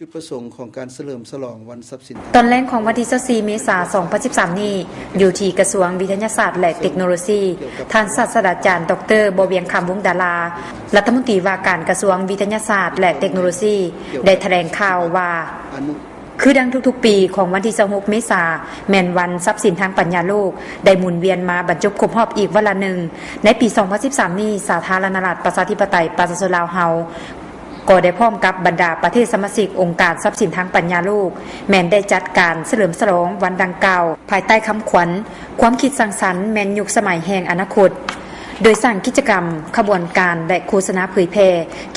ຈຸດປະສົງຂອງການສະເຫຼີມສະຫຼອງວັນຊັບສິນ ຕອນແລງຂອງວັນທີຊາວສີ່ ເມສາ ສອງພັນສິບສາມນີ້, ຢູ່ທີ່ກະຊວງວິທະຍາສາດ ແລະ ເຕັກໂນໂລຊີ, ທ່ານສາດສະດາຈານ ດອກເຕີ ບົວວຽງຄຳ ວົງດາລາ, ລັດຖະມົນຕີວ່າການກະຊວງວິທະຍາສາດ ແລະ ເຕັກໂນໂລຊີ ໄດ້ຖະແຫຼງຂ່າວວ່າ ຄືດັ່ງທຸກໆປີ, ຂອງວັນທີຊາວຫົກ ເມສາ ແມ່ນວັນຊັບສິນທາງປັນຍາໂລກ ໄດ້ໝູນວຽນມາບັນຈົບຄົບຮອບອີກວັນລະໜຶ່ງ. ໃນປີສອງພັນສິບສາມນີ້, ສາທາລະນະລັດ ປະຊາທິປະໄຕ ປະຊາຊົນລາວເຮົາ ກໍໄດ້ພ້ອມກັບບັນດາປະເທດສະມາຊິກອົງການຊັບສິນທາງປັນຍາໂລກ ແມ່ນໄດ້ຈັດການສະເຫຼີມສະຫຼອງວັນດັ່ງກ່າວ ພາຍໃຕ້ຄຳຂວັນ ຄວາມຄິດສ້າງສັນແມ່ນຍຸກສະໄໝແຫ່ງອະນາຄົດ, ໂດຍສ້າງກິດຈະກຳ, ຂະບວນການ ແລະ ໂຄສະນາເຜີຍແຜ່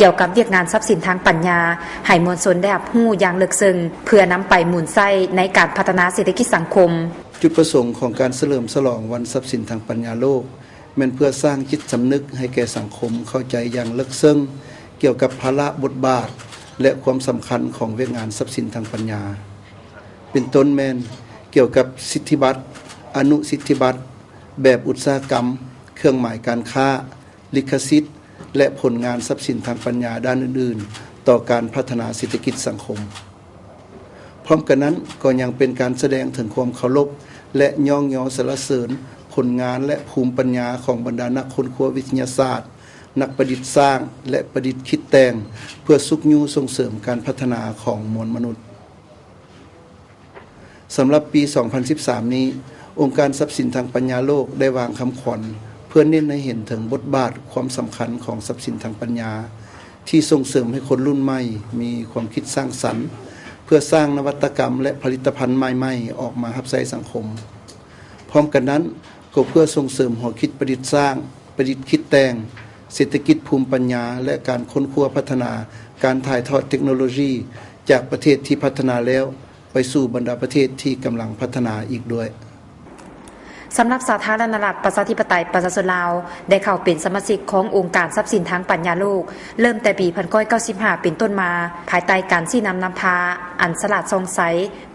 ກ່ຽວກັບວຽກງານຊັບສິນທາງປັນຍາ ໃຫ້ມວນຊົນໄດ້ຮັບຮູ້ຢ່າງເລິກເຊິ່ງ ເພື່ອນຳໄປໝູນໃຊ້ໃນການພັດທະນາເສດຖະກິດສັງຄົມ. ຈຸດປະສົງຂອງການສະເຫຼີມສະຫຼອງວັນຊັບສິນທາງປັນຍາໂລກ ແມ່ນເພື່ອສ້າງຈິດສຳນຶກໃຫ້ແກ່ສັງຄົມເຂົ້າໃຈຢ່າງເລິກເຊິ່ງກ່ຽວກັບພາລະ, ບົດບາດ ແລະ ຄວາມສຳຄັນຂອງວຽກງານຊັບສິນທາງປັນຍາ, ເປັນຕົ້ນແມ່ນກ່ຽວກັບສິດທິບັດ, ອະນຸສິດທິບັດ, ແບບອຸດສາຫະກຳ, ເຄື່ອງໝາຍການຄ້າ, ລິຂະສິດ ແລະ ຜົນງານຊັບສິນທາງປັນຍາດ້ານອື່ນໆ ຕໍ່ການພັດທະນາເສດຖະກິດສັງຄົມ. ພ້ອມກັນນັ້ນກໍຍັງເປັນການສະແດງເຖິງຄວາມເຄົາລົບ ແລະ ຍ້ອງຍໍສັນລະເສີນຜົນງານ ແລະ ພູມປັນຍາຂອງບັນດານັກຄົ້ນຄວ້າວິທະຍາສາດ, ນັກປະດິດສ້າງ ແລະ ປະດິດຄິດແຕ່ງ ເພື່ອຊຸກຍູ້ສົ່ງເສີມການພັດທະນາຂອງມວນມະນຸດ. ສຳລັບປີສອງພັນສິບສາມນີ້, ອົງການຊັບສິນທາງປັນຍາໂລກໄດ້ວາງຄຳຂວັນ ເພື່ອເນັ້ນໃຫ້ເຫັນເຖິງບົດບາດ, ຄວາມສຳຄັນຂອງຊັບສິນທາງປັນຍາ ທີ່ສົ່ງເສີມໃຫ້ຄົນລຸ້ນໃໝ່ມີຄວາມຄິດສ້າງສັນ ເພື່ອສ້າງນະວັດຕະກຳ ແລະ ຜະລິດຕະພັນໃໝ່ໆອອກມາຮັບໃຊ້ສັງຄົມ. ພ້ອມກັນນັ້ນ, ກໍເພື່ອສົ່ງເສີມຫົວຄິດປະດິດສ້າງ, ປະດິດຄິດແຕ່ງ, ເສດຖະກິດພູມປັນຍາ ແລະ ການຄົ້ນຄວ້າພັດທະນາ, ການຖ່າຍທອດເຕັກໂນໂລຊີຈາກປະເທດທີ່ພັດທະນາແລ້ວ ໄປສູ່ບັນດາປະເທດທີ່ກຳລັງພັດທະນາອີກດ້ວຍ. ສຳລັບສາທາລະນະລັດ ປະຊາທິປະໄຕ ປະຊາຊົນລາວ ໄດ້ເຂົ້າເປັນສະມາຊິກຂອງອົງການຊັບສິນທາງປັນຍາໂລກ ເລີ່ມແຕ່ປີໜຶ່ງພັນເກົ້າຮ້ອຍເກົ້າສິບຫ້າເປັນຕົ້ນມາ, ພາຍໃຕ້ການຊີ້ນຳນຳພາອັນສະຫຼາດສ່ອງໃສ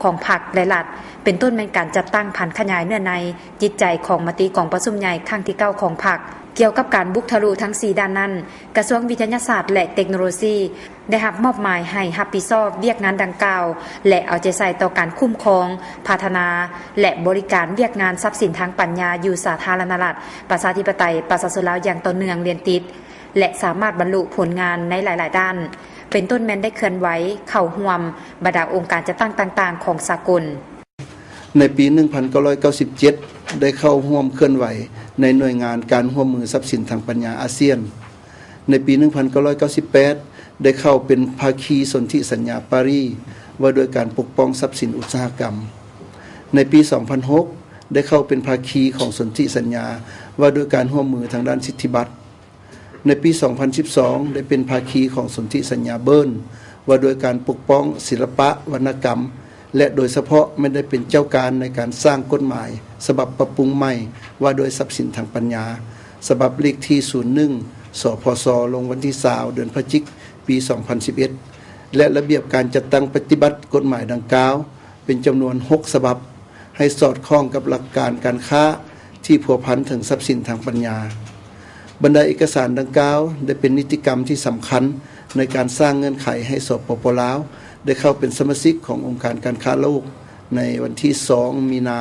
ຂອງພັກ ແລະ ລັດ, ເປັນຕົ້ນແມ່ນການຈັດຕັ້ງຜັນຂະຫຍາຍເນື້ອໃນຈິດໃຈຂອງມະຕິກອງປະຊຸມໃຫຍ່ຄັ້ງທີເກົ້າຂອງພັກ. ກ່ຽວກັບການບຸກທະລຸທັງສີ່ດ້ານນັ້ນ, ກະຊວງວິທະຍາສາດ ແລະ ເຕັກໂນໂລຊີ ໄດ້ຮັບມອບໝາຍໃຫ້ຮັບຜິດຊອບວຽກງານດັ່ງກ່າວ ແລະ ເອົາໃຈໃສ່ຕໍ່ການຄຸ້ມຄອງ, ພັດທະນາ ແລະ ບໍລິການວຽກງານຊັບສິນທາງປັນຍາຢູ່ສາທາລະນະລັດ ປະຊາທິປະໄຕ ປະຊາຊົນລາວຢ່າງຕໍ່ເນື່ອງລຽນຕິດ ແລະ ສາມາດບັນລຸຜົນງານໃນຫຼາຍໆດ້ານ, ເປັນຕົ້ນແມ່ນໄດ້ເຄື່ອນໄຫວເຂົ້າຮ່ວມບັນດາອົງການຈັດຕັ້ງຕ່າງໆຂອງສາກົນ. ໃນປີໜຶ່ງພັນເກົ້າຮ້ອຍເກົ້າສິບເຈັດ ໄດ້ເຂົ້າຮ່ວມເຄື່ອນໄຫວໃນໜ່ວຍງານການຮ່ວມມືຊັບສິນທາງປັນຍາອາຊຽນ. ໃນປີໜຶ່ງພັນເກົ້າຮ້ອຍເກົ້າສິບແປດ ໄດ້ເຂົ້າເປັນພາຄີສົນທິສັນຍາປາຣີ ວ່າດ້ວຍການປົກປ້ອງຊັບສິນອຸດສາຫະກຳ. ໃນປີສອງພັນຫົກ ໄດ້ເຂົ້າເປັນພາຄີຂອງສົນທິສັນຍາວ່າດ້ວຍການຮ່ວມມືທາງດ້ານສິດທິບັດ. ໃນປີສອງພັນສິບສອງ ໄດ້ເປັນພາຄີຂອງສົນທິສັນຍາເບີນ ວ່າດ້ວຍການປົກປ້ອງສິລະປະວັນນະກຳ ແລະ ໂດຍສະເພາະແມ່ນໄດ້ເປັນເຈົ້າການໃນການສ້າງກົດໝາຍສະບັບປັບປຸງໃໝ່ວ່າດ້ວຍຊັບສິນທາງປັນຍາ ສະບັບເລກທີສູນໜຶ່ງ ສພສ ລົງວັນທີຊາວ ເດືອນພະຈິກ ປີສອງພັນສິບເອັດ ແລະ ລະບຽບການຈັດຕັ້ງປະຕິບັດກົດໝາຍດັ່ງກ່າວ ເປັນຈຳນວນຫົກສະບັບ ໃຫ້ສອດຄ່ອງກັບຫຼັກການການຄ້າທີ່ພົວພັນເຖິງຊັບສິນທາງປັນຍາ. ບັນດາເອກະສານດັ່ງກ່າວໄດ້ເປັນນິຕິກຳທີ່ສຳຄັນໃນການສ້າງເງື່ອນໄຂໃຫ້ ສປປ ລາວ ໄດ້ເຂົ້າເປັນສະມາຊິກຂອງອົງການການຄ້າໂລກໃນວັນທີສອງ ມີນາ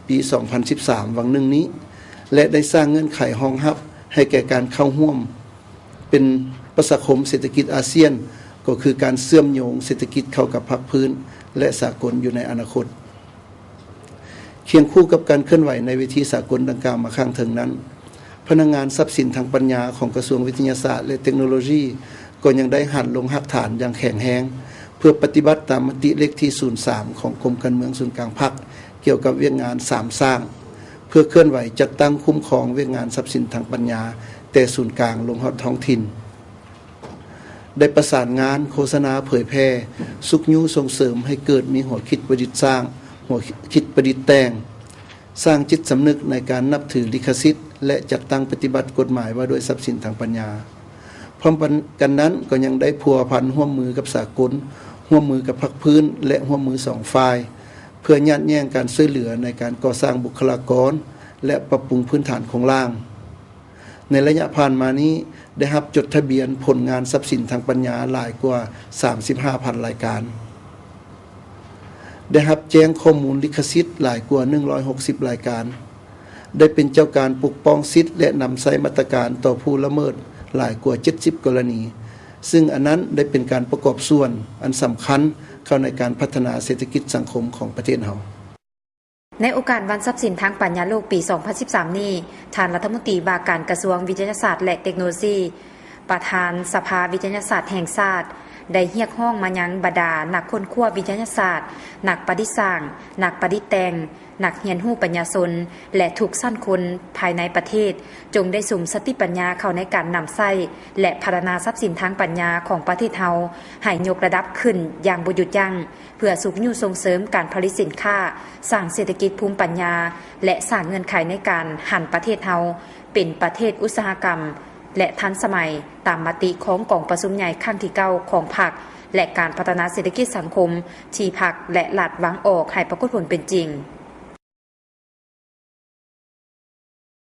ປີສອງພັນສິບສາມ ຫວ່າງໜຶ່ງນີ້ ແລະ ໄດ້ສ້າງເງື່ອນໄຂຮອງຮັບໃຫ້ແກ່ການເຂົ້າຮ່ວມ ເປັນປະຊາຄົມເສດຖະກິດອາຊຽນ ກໍຄືການເຊື່ອມໂຍງເສດຖະກິດເຂົ້າກັບພາກພື້ນ ແລະ ສາກົນຢູ່ໃນອະນາຄົດ. ຄຽງຄູ່ກັບການເຄື່ອນໄຫວໃນເວທີສາກົນດັ່ງກ່າວມາຂ້າງເທິງນັ້ນ, ພະນັກງານຊັບສິນທາງປັນຍາຂອງກະຊວງວິທະຍາສາດ ແລະ ເຕັກໂນໂລຊີ ກໍຍັງໄດ້ຫັນລົງຮາກຖານຢ່າງແຂງແຮງ ເພື່ອປະຕິບັດຕາມມະຕິເລກທີສູນສາມຂອງກົມການເມືອງສູນກາງພັກ ກ່ຽວກັບວຽກງານສາມສ້າງ ເພື່ອເຄື່ອນໄຫວຈັດຕັ້ງຄຸ້ມຄອງວຽກງານຊັບສິນທາງປັນຍາ ແຕ່ສູນກາງລົງຮອດທ້ອງຖິ່ນ. ໄດ້ປະສານງານໂຄສະນາເຜີຍແຜ່ ຊຸກຍູ້ສົ່ງເສີມໃຫ້ເກີດມີຫົວຄິດປະດິດສ້າງ, ຫົວຄິດປະດິດແຕ່ງ, ສ້າງຈິດສຳນຶກໃນການນັບຖືລິຂະສິດ ແລະ ຈັດຕັ້ງປະຕິບັດກົດໝາຍວ່າດ້ວຍຊັບສິນທາງປັນຍາ. ພ້ອມກັນນັ້ນກໍຍັງໄດ້ພົວພັນຮ່ວມມືກັບສາກົນ, ຮ່ວມມືກັບພາກພື້ນ ແລະ ຮ່ວມມືສອງຝ່າຍ ເພື່ອຍາດແຍ່ງການຊ່ວຍເຫຼືອໃນການກໍ່ສ້າງບຸກຄະລາກອນ ແລະ ປັບປຸງພື້ນຖານໂຄງລ່າງ. ໃນໄລຍະຜ່ານມານີ້ ໄດ້ຮັບຈົດທະບຽນຜົນງານຊັບສິນທາງປັນຍາຫຼາຍກວ່າສາມສິບຫ້າພັນລາຍການ. ໄດ້ຮັບແຈ້ງຂໍ້ມູນລິຂະສິດຫຼາຍກວ່າໜຶ່ງຮ້ອຍຫົກສິບລາຍການ, ໄດ້ເປັນເຈົ້າການປົກປ້ອງສິດ ແລະ ນຳໃຊ້ມາດຕະການຕໍ່ຜູ້ລະເມີດຫຼາຍກວ່າເຈັດສິບກໍລະນີ, ຊຶ່ງອັນນັ້ນໄດ້ເປັນການປະກອບສ່ວນອັນສຳຄັນເຂົ້າໃນການພັດທະນາເສດຖະກິດສັງຄົມຂອງປະເທດເຮົາ. ໃນໂອກາດວັນຊັບສິນທາງປັນຍາໂລກປີສອງພັນສິບສາມນີ້, ທ່ານລັດຖະມົນຕີວ່າການກະຊວງວິທະຍາສາດ ແລະ ເຕັກໂນໂລຊີ, ປະທານສະພາວິທະຍາສາດແຫ່ງຊາດ ໄດ້ຮຽກຮ້ອງມາຍັງບັນດານັກຄົ້ນຄວ້າວິທະຍາສາດ, ນັກປະດິດສ້າງ, ນັກປະດິດແຕ່ງ, ນັກຮຽນຮູ້ປັນຍາຊົນ ແລະ ທຸກຊັ້ນຄົນພາຍໃນປະເທດ ຈົ່ງໄດ້ສຸມສະຕິປັນຍາເຂົ້າໃນການນຳໃຊ້ ແລະ ພັດທະນາຊັບສິນທາງປັນຍາຂອງປະເທດເຮົາ ໃຫ້ຍົກລະດັບຂຶ້ນຢ່າງບໍ່ຢຸດຢັ້ງ, ເພື່ອຊຸກຍູ້ສົ່ງເສີມການຜະລິດສິນຄ້າ, ສ້າງເສດຖະກິດພູມປັນຍາ ແລະ ສ້າງເງື່ອນໄຂໃນການຫັນປະເທດເຮົາເປັນປະເທດອຸດສາຫະກຳ ແລະ ທັນສະໄໝ, ຕາມມະຕິຂອງກອງປະຊຸມໃຫຍ່ຄັ້ງທີເກົ້າຂອງພັກ ແລະ ການພັດທະນາເສດຖະກິດສັງຄົມທີ່ພັກ ແລະ ລັດວາງອອກໃຫ້ປາກົດຜົນເປັນຈິງ.